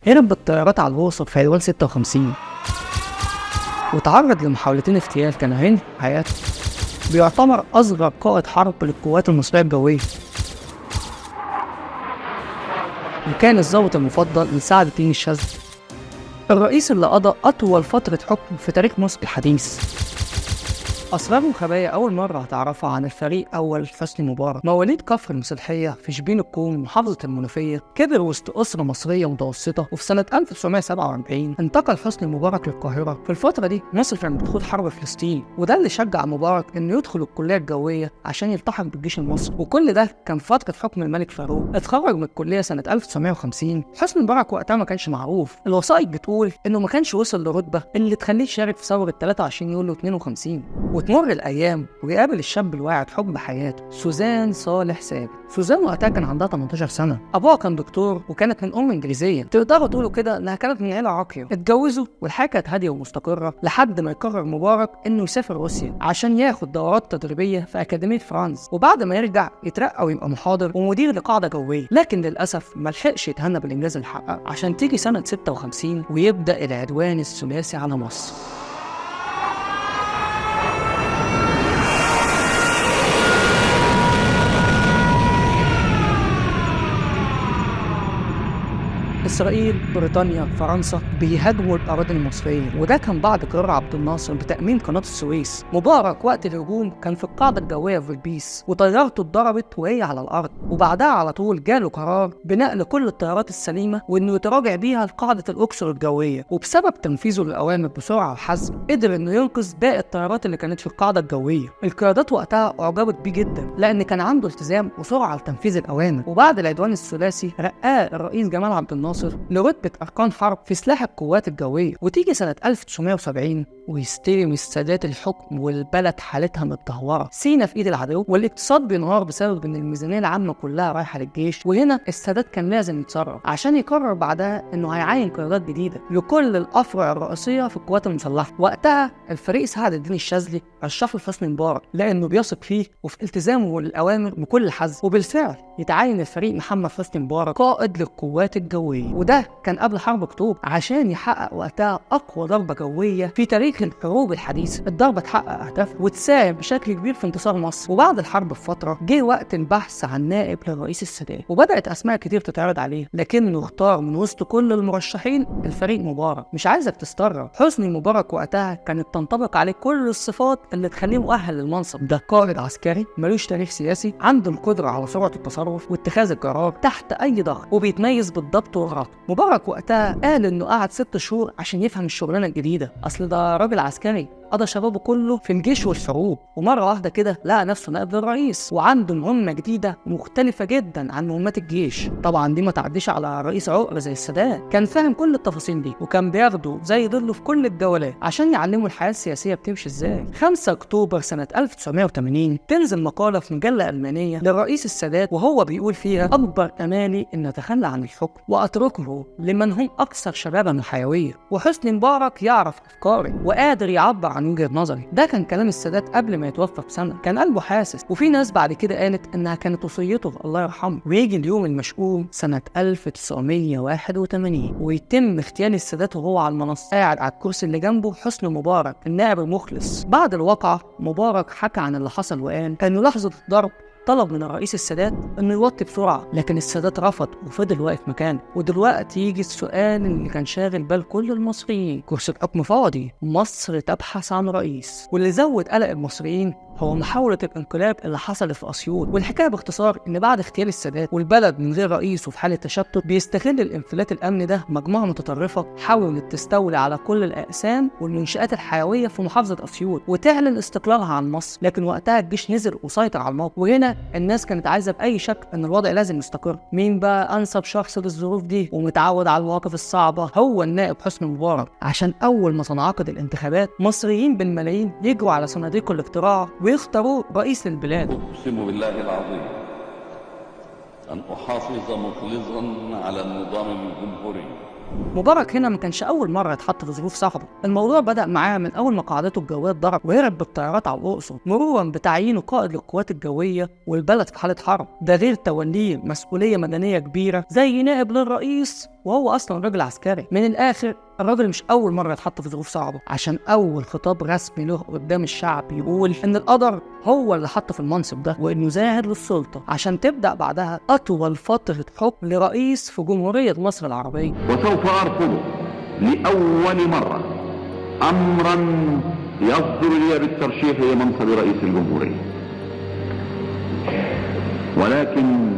هرب بالطيارات على الوسط في عدوان 56، وتعرض لمحاولتين اغتيال كانوا هينهوا حياته. بيعتبر أصغر قائد حرب للقوات المصرية الجوية، وكان الضابط المفضل لسعد الدين الشاذلي، الرئيس اللي قضى أطول فترة حكم في تاريخ مصر الحديث. أسرار وخبايا أول مرة هتعرفها عن الفريق أول حسني مبارك، مواليد كفر المصلحية في شبين الكوم محافظة المنوفية. كبر وسط أسرة مصرية متوسطة، وفي سنة 1947 انتقل حسني مبارك للقاهرة. في الفترة دي مصر كانت بتخوض حرب فلسطين، وده اللي شجع مبارك إنه يدخل الكلية الجوية عشان يلتحق بالجيش المصري، وكل ده كان فترة حكم الملك فاروق. اتخرج من الكلية سنة 1950. حسني مبارك وقتها ما كانش معروف، الوثائق بتقول إنه ما كانش وصل لرتبة اللي تخليه يشارك في ثورة 23 يوليو 52. وتمر الأيام ويقابل الشاب الواعد حب حياته سوزان صالح ثابت. سوزان وقتها كان عندها 18 سنة، أبوها كان دكتور وكانت من أم إنجليزية، تقدروا تقولوا كده إنها كانت من عيلة راقية. اتجوزوا والحياة كانت هادية ومستقرة لحد ما يقرر مبارك إنه يسافر روسيا عشان ياخد دورات تدريبية في أكاديمية فرانز، وبعد ما يرجع يترقى ويبقى محاضر ومدير لقاعدة جوية. لكن للأسف ما لحقش يتهنى بالإنجاز اللي حققه، عشان تيجي سنة 56 ويبدأ العدوان الثلاثي على مصر. إسرائيل، بريطانيا، فرنسا بيهاجموا الأراضي المصرية، وده كان بعد قرار عبد الناصر بتأمين قناة السويس. مبارك وقت الهجوم كان في القاعدة الجوية في بلبيس، وطيارته اتضربت وهي على الأرض، وبعدها على طول جاله قرار بنقل كل الطيارات السليمة وإنه يتراجع بيها لقاعدة الأقصر الجوية. وبسبب تنفيذه للأوامر بسرعة وحزم قدر إنه ينقذ باقي الطيارات اللي كانت في القاعدة الجوية. القيادات وقتها أعجبت بيه جدا لأن كان عنده التزام وسرعة لتنفيذ الأوامر. وبعد العدوان الثلاثي رقاه الرئيس جمال عبد الناصر لرتبة أركان حرب في سلاح القوات الجوية. وتيجي سنة 1970 ويستلم السادات الحكم والبلد حالتها متدهورة، سينا في إيد العدو والاقتصاد بينهار بسبب إن الميزانية العامة كلها رايحة للجيش. وهنا السادات كان لازم يتصرف عشان يقرر بعدها إنه هيعين قيادات جديدة لكل الأفرع الرئيسية في القوات المسلحة. وقتها الفريق سعد الدين الشاذلي رشحه لحسني مبارك لأنه بيثق فيه وفي التزامه للأوامر بكل حزم، وبالفعل يتعين الفريق محمد حسني مبارك قائد للقوات الجوية، وده كان قبل حرب أكتوبر عشان يحقق وقتها أقوى ضربة جوية في تاريخ الحروب الحديثة. الضربة تحقق أهدافها وتساهم بشكل كبير في انتصار مصر. وبعد الحرب بفترة جه وقت البحث عن نائب للرئيس السادات، وبدأت أسماء كتير تتعرض عليه، لكنه اختار من وسط كل المرشحين الفريق مبارك. مش عايزك تستغرب، حسني مبارك وقتها كانت تنطبق عليه كل الصفات اللي تخليه مؤهل للمنصب ده: قائد عسكري ملوش تاريخ سياسي، عنده القدرة على سرعة التصرف واتخاذ القرار تحت أي ضغط، وبيتميز بالضبط والربط. مبارك وقتها قال إنه قعد 6 شهور عشان يفهم الشغلانة الجديدة، أصل ده راجل عسكري قضى شبابه كله في الجيش والحروب، ومرة واحدة كده لقى نفسه نائب للرئيس وعنده مهمة جديدة مختلفة جدا عن مهمات الجيش. طبعا دي ما تعديش على رئيس عقر زي السادات، كان فاهم كل التفاصيل دي وكان بياخده زي ظله في كل الجولات عشان يعلمه الحياة السياسية بتمشي ازاي. 5 أكتوبر سنة 1980 تنزل مقالة في مجلة ألمانية للرئيس السادات وهو بيقول فيها: أكبر أمالي إن أتخلى عن الحكم وأتركه لمن هم أكثر شبابا وحيوية، وحسني مبارك يعرف أفكاري وقادر يعبر عن وجهة نظري. ده كان كلام السادات قبل ما يتوفى بسنة، كان قلبه حاسس، وفي ناس بعد كده قالت إنها كانت وصيته الله يرحمه. ويجي اليوم المشؤوم سنة 1981 ويتم اغتيال السادات وهو على المنصة قاعد على الكرسي اللي جنبه حسني مبارك النائب المخلص. بعد الواقعة مبارك حكى عن اللي حصل وقال إنه لحظة الضرب طلب من الرئيس السادات انه يوطي بسرعة، لكن السادات رفض وفضل واقف مكانه. ودلوقتي يجي السؤال اللي كان شاغل بال كل المصريين: كرسي الحكم فاضي، مصر تبحث عن رئيس. واللي زود قلق المصريين هو محاولة الانقلاب اللي حصلت في أسيوط. والحكاية باختصار إن بعد اغتيال السادات والبلد من غير رئيس وفي حالة تشتت، بيستغل الانفلات الأمني ده مجموعة متطرفة حاولت تستولي على كل الأقسام والمنشآت الحيوية في محافظة أسيوط وتعلن استقلالها عن مصر. لكن وقتها الجيش نزل وسيطر على الموقف، وهنا الناس كانت عايزة بأي شكل إن الوضع لازم يستقر. مين بقى أنسب شخص للظروف دي ومتعود على المواقف الصعبة؟ هو النائب حسني مبارك، عشان أول ما تنعقد الانتخابات مصريين بالملايين يجروا على صناديق الاقتراع ويختاروا رئيس للبلاد. أقسم بالله العظيم أن أحافظ مخلصا على النظام الجمهوري مبارك هنا ما كانش أول مرة يتحط في ظروف صعبة، الموضوع بدأ معاه من أول ما قاعدته الجوية اتضرب وهرب بالطيارات على الأقصر، مرورا بتعيينه قائد للقوات الجوية والبلد في حالة حرب، ده غير توليه مسؤولية مدنية كبيرة زي نائب للرئيس وهو أصلا راجل عسكري. من الآخر الراجل مش أول مرة يتحط في ظروف صعبة، عشان أول خطاب رسمي له قدام الشعب يقول إن القدر هو اللي حطه في المنصب ده وإنه زاهد للسلطة، عشان تبدأ بعدها أطول فترة حكم لرئيس في جمهورية مصر العربية. وسوف أرفض لأول مرة أمرا يصدر لي بالترشيح لمنصب رئيس الجمهورية، ولكن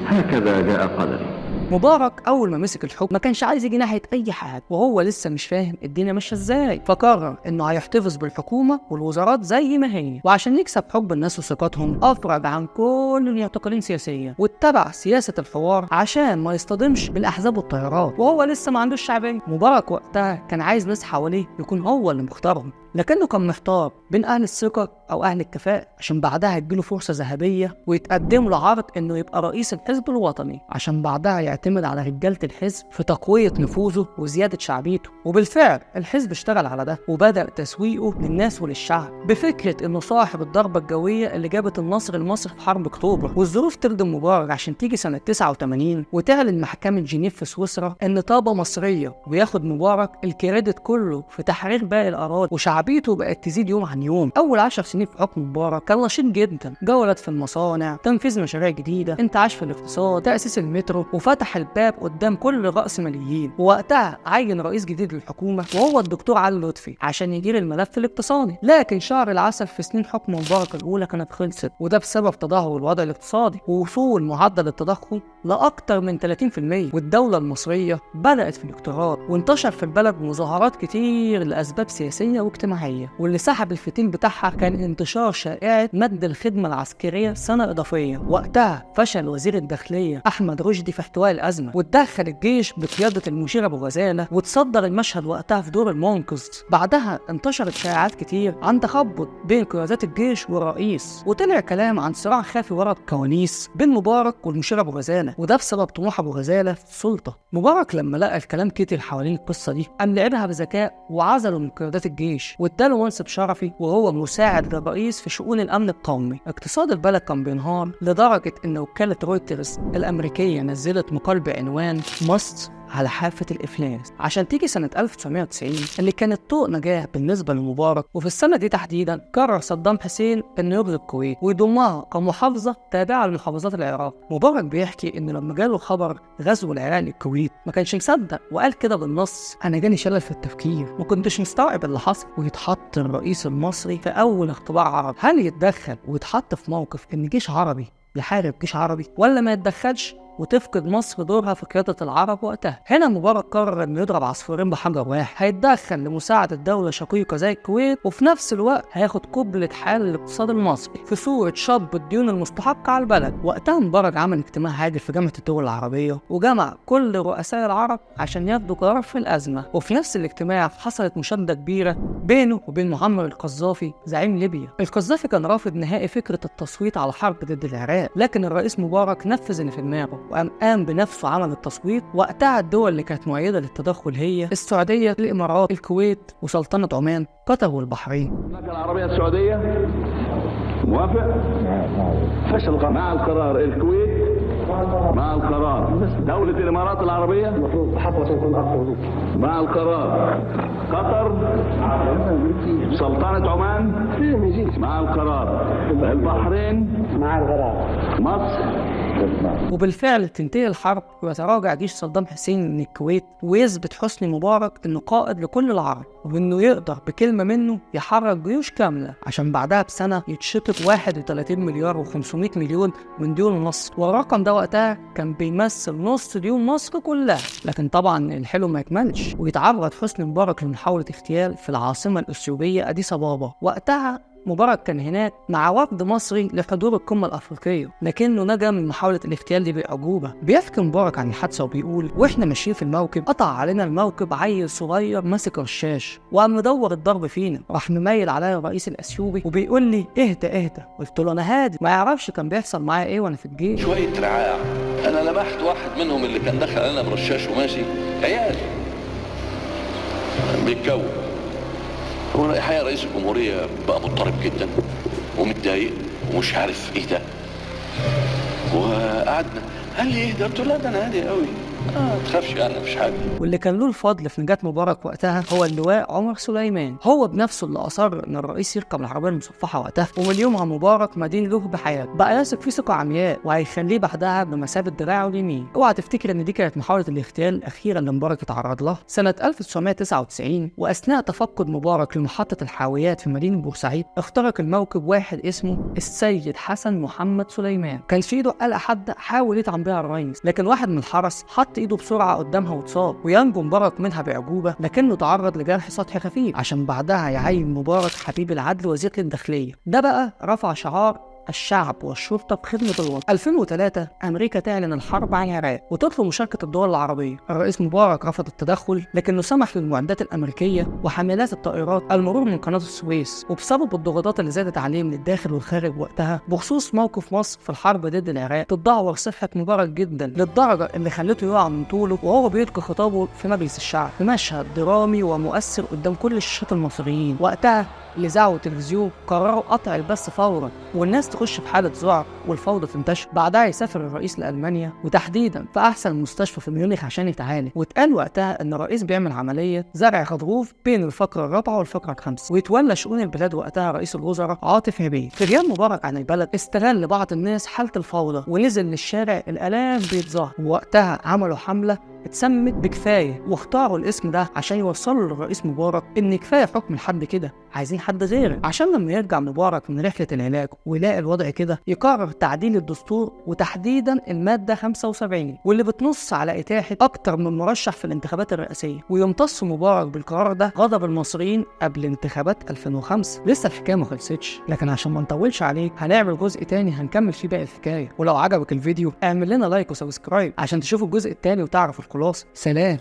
هكذا جاء قدري. مبارك اول ما مسك الحكم ما كانش عايز يجي ناحية اي حاجة، وهو لسه مش فاهم الدنيا ماشية ازاي، فقرر انه هيحتفظ بالحكومة والوزارات زي ما هي، وعشان يكسب حب الناس وثقتهم افرج عن كل المعتقلين سياسيا واتبع سياسة الحوار عشان ما يصطدمش بالاحزاب والتيارات، وهو لسه ما عندوش شعبية. مبارك وقتها كان عايز ناس حواليه يكون هو اللي مختارهم، لكنه كان محتار بين اهل الثقة او اهل الكفاءة، عشان بعدها تجيله فرصة ذهبية ويتقدم له عرض انه يبقى رئيس الحزب الوطني، عشان بعدها يعتمد على رجاله الحزب في تقوية نفوذه وزيادة شعبيته. وبالفعل الحزب اشتغل على ده وبدا تسويقه للناس وللشعب بفكره انه صاحب الضربة الجوية اللي جابت النصر لمصر في حرب اكتوبر. والظروف تخدم مبارك عشان تيجي سنة 89 وتعلن محكمة جنيف في سويسرا ان طابة مصرية، وياخد مبارك ال credit كله في تحرير باقي الاراضي، وشعبيته بقت تزيد يوم عن يوم. اول 10 سنين في حكم مبارك كان نشيط جدا، جولات في المصانع، تنفيذ مشاريع جديدة، انتعاش في الاقتصاد، تاسيس المترو، وفتح الباب قدام كل الرأسماليين. ووقتها عين رئيس جديد للحكومة وهو الدكتور علي لطفي عشان يدير الملف الاقتصادي. لكن شهر العسل في سنين حكم مبارك الاولى كانت خلصت، وده بسبب تدهور الوضع الاقتصادي ووصول معدل التضخم لاكثر من 30%، والدولة المصرية بدات في الاقتراض، وانتشر في البلد مظاهرات كتير لاسباب سياسية واجتماعية، واللي سحب الفتيل بتاعها كان انتشار شائعة مد الخدمة العسكرية سنة اضافية. وقتها فشل وزير الداخلية احمد رشدي في احتواء الازمة، واتدخل الجيش بقيادة المشير ابو غزاله وتصدر المشهد وقتها في دور المنقذ. بعدها انتشرت شائعات كتير عن تخبط بين قيادات الجيش والرئيس، وطلع كلام عن صراع خافي ورا الكواليس بين مبارك والمشير ابو غزاله، وده بسبب طموح ابو غزاله في السلطة. مبارك لما لقى الكلام كتير حوالين القصة دي قام لعبها بذكاء وعزله من قيادات الجيش واداله منصب شرفي وهو مساعد للرئيس في شؤون الامن القومي. اقتصاد البلد كان بينهار لدرجة ان وكالة رويترز الامريكية نزلت مقال بعنوان مصر على حافة الإفلاس، عشان تيجي سنة 1990 اللي كانت طوق نجاة بالنسبة لمبارك. وفي السنة دي تحديدا قرر صدام حسين إنه يغزو الكويت ويضمها كمحافظة تابعة لمحافظات العراق. مبارك بيحكي إنه لما جاله خبر غزو العراق للكويت ما كانش مصدق، وقال كده بالنص: أنا جاني شلل في التفكير، ما كنتش مستوعب اللي حصل. ويتحط الرئيس المصري في أول اختبار عربي، هل يتدخل ويتحط في موقف إن جيش عربي يحارب جيش عربي، ولا ما يتدخلش وتفقد مصر دورها في قيادة العرب وقتها؟ هنا مبارك قرر انه يضرب عصفورين بحجر واحد، هيتدخل لمساعدة دولة شقيقة زي الكويت، وفي نفس الوقت هياخد قبلة حال الاقتصاد المصري في صورة شطب الديون المستحقة على البلد. وقتها مبارك عمل اجتماع عاجل في جامعة الدول العربية وجمع كل رؤساء العرب عشان ياخدوا قرار في الأزمة. وفي نفس الاجتماع حصلت مشادة كبيرة بينه وبين معمر القذافي زعيم ليبيا. القذافي كان رافض نهائي فكرة التصويت على حرب ضد العراق، لكن الرئيس مبارك نفذ اللي في دماغه وقام بنفسه عمل التصويت. وقتها الدول اللي كانت مؤيدة للتدخل هي السعودية، الإمارات، الكويت، وسلطنة عمان، قطر والبحرين. المملكة العربية السعودية موافق؟ فشل مع القرار. الكويت مع القرار. دولة الإمارات العربية مع القرار. قطر، سلطنة عمان مع القرار. البحرين مع القرار. مصر. وبالفعل تنتهي الحرب ويتراجع جيش صدام حسين من الكويت، ويثبت حسني مبارك انه قائد لكل العرب، وانه يقدر بكلمه منه يحرك جيوش كاملة، عشان بعدها بسنة يتشطب 31 مليار و500 مليون من ديون مصر، والرقم ده وقتها كان بيمثل نص ديون مصر كلها. لكن طبعا الحلو ما يكملش، ويتعرض حسني مبارك لمحاولة اغتيال في العاصمة الاثيوبيه اديس ابابا. وقتها مبارك كان هناك مع وفد مصري لحضور القمة الأفريقية، لكنه نجا من محاولة الاغتيال دي بأعجوبة. بيحكي مبارك عن الحادثة وبيقول: واحنا ماشيين في الموكب قطع علينا الموكب عيل صغير ماسك رشاش وقام مدور الضرب فينا، راح مميل عليا الرئيس الأثيوبي وبيقول لي اهدى اهدى. قلت له انا هادي، ما يعرفش كان بيحصل معايا ايه وانا في الجيش. شوية رعاع انا لمحت واحد منهم اللي كان دخل علينا برشاش وماشي، عيال بيتكون. هو الحقيقة رئيس الجمهورية بقى مضطرب جدا ومتضايق ومش عارف ايه ده. وقعدنا، قال لي ايه ده؟ قلت له لا ده انا هادي قوي، ما تخافش يعني مفيش حاجة. واللي كان له الفضل في نجاة مبارك وقتها هو اللواء عمر سليمان، هو بنفسه اللي أصر إن الرئيس يركب العربية المصفحة وقتها، ومن يومها مبارك مدين له بحياته، بقى يثق فيه ثقة عمياء وهيخليه بعدها بمثابة دراعه اليمين. اوعى تفتكر إن دي كانت محاولة الاغتيال الأخيرة اللي مبارك اتعرض لها. سنة 1999 وأثناء تفقد مبارك لمحطة الحاويات في مدينة بورسعيد، اخترق الموكب واحد اسمه السيد حسن محمد سليمان، كان في ايده قلقة حادة حاول يطعن بيها الرئيس، لكن واحد من الحرس حط ايده بسرعة قدامها واتصاب، وينجو مبارك منها بعجوبه، لكنه تعرض لجرح سطحي خفيف، عشان بعدها يعين مبارك حبيب العدل وزير الداخلية. ده بقى رفع شعار الشعب والشرطة بخدمة الوطن. 2003 أمريكا تعلن الحرب على العراق وتطلب مشاركة الدول العربية. الرئيس مبارك رفض التدخل، لكنه سمح للمعدات الأمريكية وحاملات الطائرات المرور من قناة السويس. وبسبب الضغوطات اللي زادت عليه من الداخل والخارج وقتها بخصوص موقف مصر في الحرب ضد العراق، تتدهور صحة مبارك جدا للدرجة اللي خلته يقع من طوله وهو بيلقي خطابه في مجلس الشعب، في مشهد درامي ومؤثر قدام كل الشاشات المصريين. وقتها الإذاعة والتلفزيون قرروا قطع البث فورا، والناس تخش في حالة ذعر والفوضى تنتشر. بعدها يسافر الرئيس لألمانيا، وتحديدا في أحسن مستشفى في ميونخ عشان يتعالج. واتقال وقتها إن الرئيس بيعمل عملية زرع غضروف بين الفقرة الرابعة والفقرة الخامسة. ويتولى شؤون البلاد وقتها رئيس الوزراء عاطف عبيد. في غياب مبارك عن البلد استغل بعض الناس حالة الفوضى ونزل للشارع الآلاف بيتظاهر. ووقتها عملوا حملة اتسمت بكفايه، واختاروا الاسم ده عشان يوصلوا للرئيس مبارك ان كفاية حكم لحد كده، عايزين حد غيره، عشان لما يرجع مبارك من رحله العلاج ويلاقي الوضع كده يقرر تعديل الدستور، وتحديدا المادة 75 واللي بتنص على اتاحة اكتر من مرشح في الانتخابات الرئاسية. ويمتص مبارك بالقرار ده غضب المصريين قبل انتخابات 2005. لسه الحكاية ما خلصتش، لكن عشان ما نطولش عليك هنعمل جزء تاني هنكمل فيه باقي الحكاية. ولو عجبك الفيديو اعمل لنا like و subscribe عشان تشوف الجزء التاني وتعرف الخلاصة. سلام.